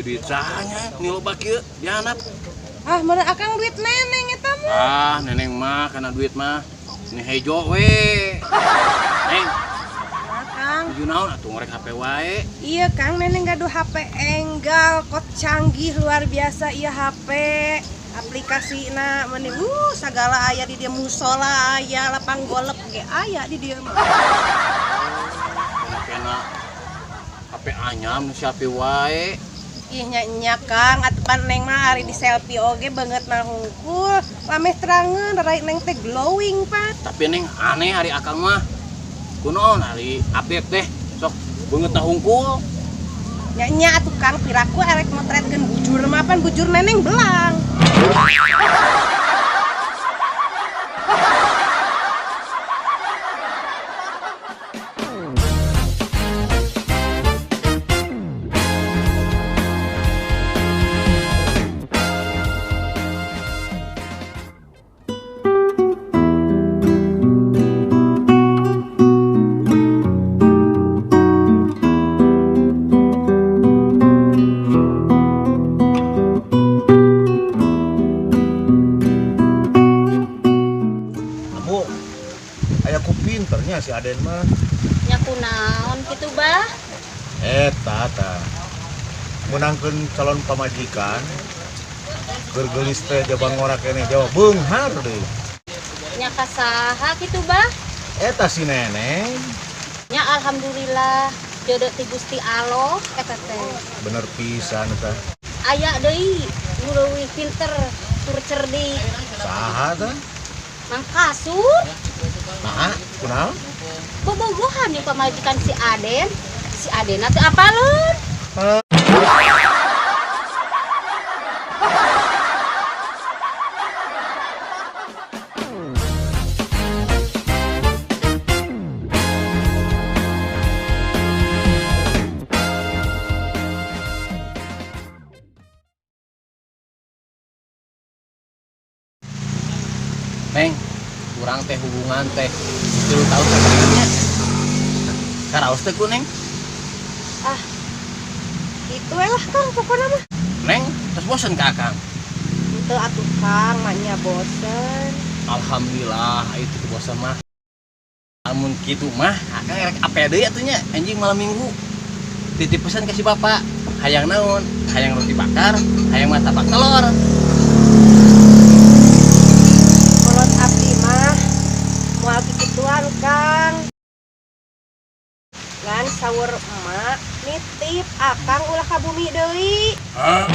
Duit sahanya ni loba kieu dihandap. Ah, mana akang duit neneng eta mah. Ah, neneng mah kana duit mah ini hejo we. Neng. Kang. Tuju naon atuh ngorek HP wae. Iya, Kang, neneng gaduh HP enggal kot canggih luar biasa ieu HP. Aplikasina meni sagala aya di dieu, musola aya, lapang golep ge aya di dieu mah. Kena HP anyam nu siapi wae. Ih nya Kang, atuh neng mah ari di selfie oge beungeut mah hungkul. Lameh terangeun rai neng teh glowing, Pak. Tapi neng aneh ari akang mah. Kunaon ari update teh sok beungeut hungkul. Nya atuh Kang, piraku erek motretkeun bujur mah pan bujur neneng belang. Pinternya si Aden mah. Nya kunaon kitu bah? Eta tah. Meunangkeun calon pamajikan. Keur geulis teh jaba ngora keneh jawa beunghar deui. Nya ka saha kitu bah? Eta si neneng. Nya alhamdulillah jodoh ti Gusti Allah eta teh. Bener pisan eta. Aya deui nu leuwih pinter tur cerdik. Saha tah? Mang Kasur. Nah, kunaon? Bobogohan nih pamajikan si Aden. Si Aden teh apaleun? Neng, kurang teh hubungan teh 3 tahun sabarnya. Karaos teh ku Neng. Ah, itu lah Kang pokoknya mah. Neng, terus bosen ka Akang? Henteu atuh Kang, maknya bosen. Alhamdulillah, itu teu bosen mah. Amun kitu mah, Akang erek ape deui atuh nya anjing malam minggu. Titip pesan ka si bapak, hayang naon? Hayang roti bakar, hayang martabak telur. Kolot abdi mah moal kikituan Kang. Ngan saur emak nitip akang ulah ka bumi deui. Hah?